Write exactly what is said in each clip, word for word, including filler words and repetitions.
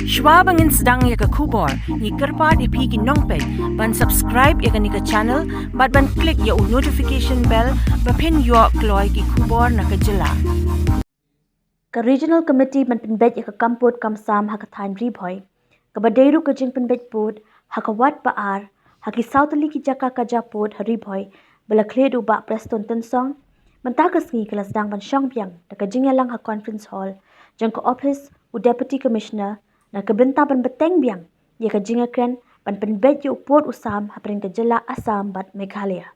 Shwa ba ngin sdang ïa ka khubor, ngi kyrpad ïa phi ki nongpeit ban subscribe ïa kane ka channel bad ban click ïa u notification bell ba phin ïoh kloi ki khubor na ka jylla. Ka Regional Committee ban pynbeit ïa ka kam pud kam sam ha ka thaiñ Ri Bhoi, kaba dei ruh ka jingpynbeit pud ha ka wad ba ar ha ki saw tylli ki jaka ka jia pud ha Ri Bhoi, ba la khlieh da u Bah Prestone Tynsong, mynta ka sngi ka la sdang ban shong biang da ka jingïalang ha Conference Hall jong ka ophis u Deputy Commissioner na ka bynta ban bteng biang ïa ka jingïakren ban pynbeit ïa u pud u sam hapdeng ka jylla Assam bad Meghalaya.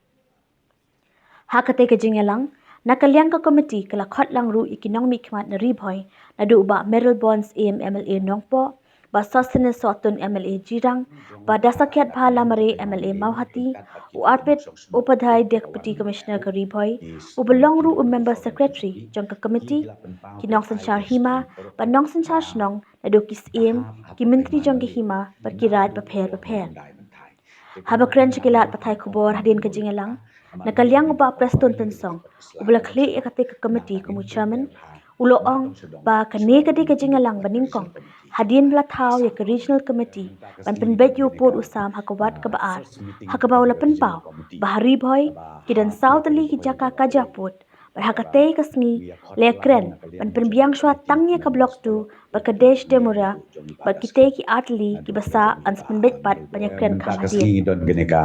Ha katei ka jingïalang, na ka liang ka komiti ka la khot lang ruh ïa ki nongmihkhmat na Ri Bhoi, naduh u Bah Mayralborn Syiem M L A Nongpoh, Bah Sosthenes Sohtun M L A Jirang, Bah Dasakhiatbha Lamare M L A Mawhati, u Arpit Upadhyay Deputy Commissioner ka Ri Bhoi, uba long ruh u member secretary jong ka komiti, ki nongsynshar hima bad nongsynshar shnong, naduh ki syiem, ki myntri jong ki hima bad ki raid bapher bapher. Haba kren sha ki lad pathai khubor hadien ka jingïalang, na ka liang u Bah Prestone Tynsong, uba la khlieh ïa katei ka komiti kum u chairman, u la ong ba kane ka dei ka jingïalang ba nyngkong hadien ba la thaw ïa ka Regional Committee ban pynbeit ïa u pud u sam ha ka wad kaba ar, ha kaba u la pynpaw ba ha Ri Bhoi ki don saw tylli ki jaka ka jia pud, bad ha katei ka sngi la ïakren ban pynbiang shwa tang ïa ka Block two bad ka Desh Doomreah bad kitei ki artylli kiba sah, yn sa pynbeit pat ban ïakren kham hadien. Ngi don kane ka,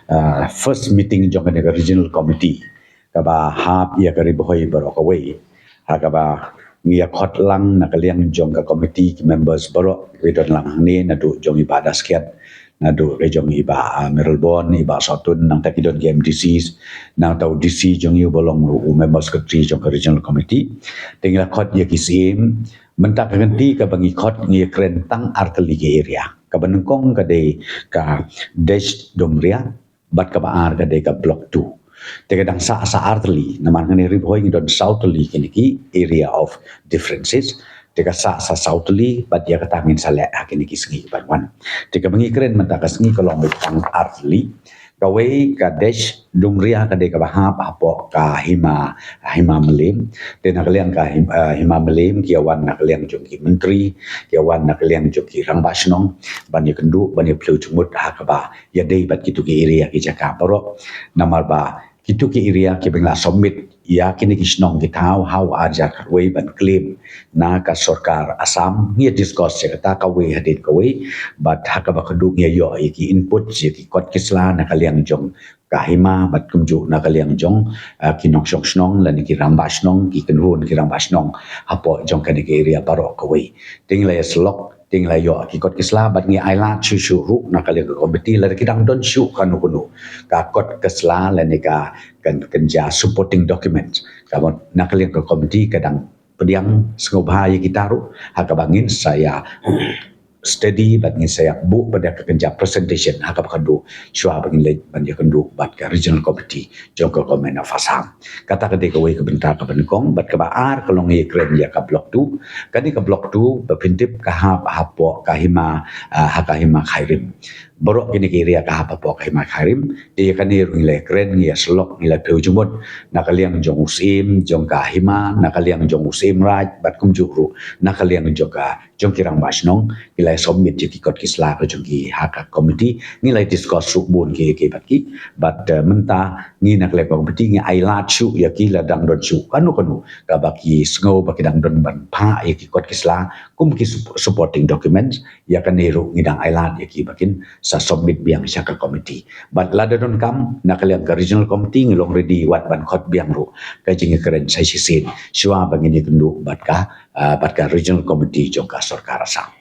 uh, first meeting jong kane ka Regional Committee kaba hap ïa ka Ri Bhoi baroh kawei. Ha kaba ngi ïa khot lang na ka liang jong ka committee ki members baroh ki don lang hangne, naduh jong i Bah Daskhiat, naduh ka jong i Bah, ah, Mayralborn, i Bah Sohtun, nangta ki don ki M D Cs, nangta u D C jong i uba long u member secretary jong ka Regional Committee. Te ngi la khot ïa ki syiem, mynta ka kynti kaba ngi khot ngi ïakren tang artylli ki area. Kaba nyngkong ka dei ka Desh Doomreah, bad kaba ar ka dei ka Block two. Te ka dang sah sa artylli, namar hangne Ri Bhoi ngi don saw tylli kine ki area of differences. Te ka sah sa saw tylli, bad ïa kata ngin sa leh ha kine ki sngi kiban wan. Te kaba ngi kren mynta ka sngi ka long beit tang artylli. Kawei ka Desh Doomreah ka dei kaba hap hapoh ka hima, hima Mylliem. Te na ka liang ka him-, eh, hima Mylliem ki ïa wan na ka liang jong ki myntri, ki ïa wan na ka liang jong ki rangbah shnong ban ïakynduh, ban ïaphyllaw jingmut ha kaba ïadei bad kito ki area ki jaka baroh. Namar ba kito ki area kiba ngi la submit ïa kine ki shnong ki thaw ha u ar hajar khatwei ban claim na ka sorkar Assam, ngi ïa discuss ïa kata kawei hadien kawei, bad ha kaba khatduh ngi ïa ïoh ïa ki input, ïa ki kot ki sla na ka liang jong ka hima bad kumjuh na ka liang jong, ah, ki nongshong shnong lane ki rangbah shnong, ki kynhun ki rangbah shnong hapoh jong kane ka area baroh kawei. Te ngi la ïa sylok, te ngi la ïoh ki kot ki sla, bad ngi ailad shuh shuh ruh na ka liang ka committee lada ki dang don shuh kano kano ka kot ka sla lane ka, kan, kan jia supporting documents. Ka mut na ka liang ka committee ka dang pdiang sngewbha ïa kita ruh, ha kaba ngin sa ïa study bad ngin sa ïa buh pat da ka kynja presentation ha kaba khatduh shuwa ba ngin leit ban ïakynduh bad ka Regional Committee jong ka Government of Assam. Kata ka dei kawei ka bynta kaba nyngkong, bad kaba ar ka long ïakren ïa ka Block two. Kane ka Block two ba phin tip ka hap hapoh ka hima, ah, ha ka hima Khyrim. Baroh kine ki area ka hap hapoh ka hima Khyrim. Te ïa kane ruh ngi la ïakren, ngi ïa sylok, ngi la phyllaw jingmut na ka liang jong u syiem jong ka hima, na ka liang jong u syiem raid, bad kumjuh ruh na ka liang jong ka, jong ki rangbah shnong, ngi la ïa submit ïa ki kot ki sla ka jong ki ha ka committee, ngi la ïa discuss ruh bun ki, ki bad ki, bad, eh, mynta ngi na ka liang ka committee ngi ailad shuh ïa ki lada dang don shuh kano kano kaba ki sngew ba ki dang don ban phah ïa ki kot ki sla kum ki sup-, supporting documents, ïa kane ruh ngi dang ailad ïa ki ba kin sa submit biang sha ka committee. Bad lada donkam na ka liang ka Regional Committee ngi long ready wat ban khot biang ruh ka jingïakren sa shisien shuwa ba ngin ïakynduh bad ka, ah, bad ka Regional Committee jong ka sorkar Assam.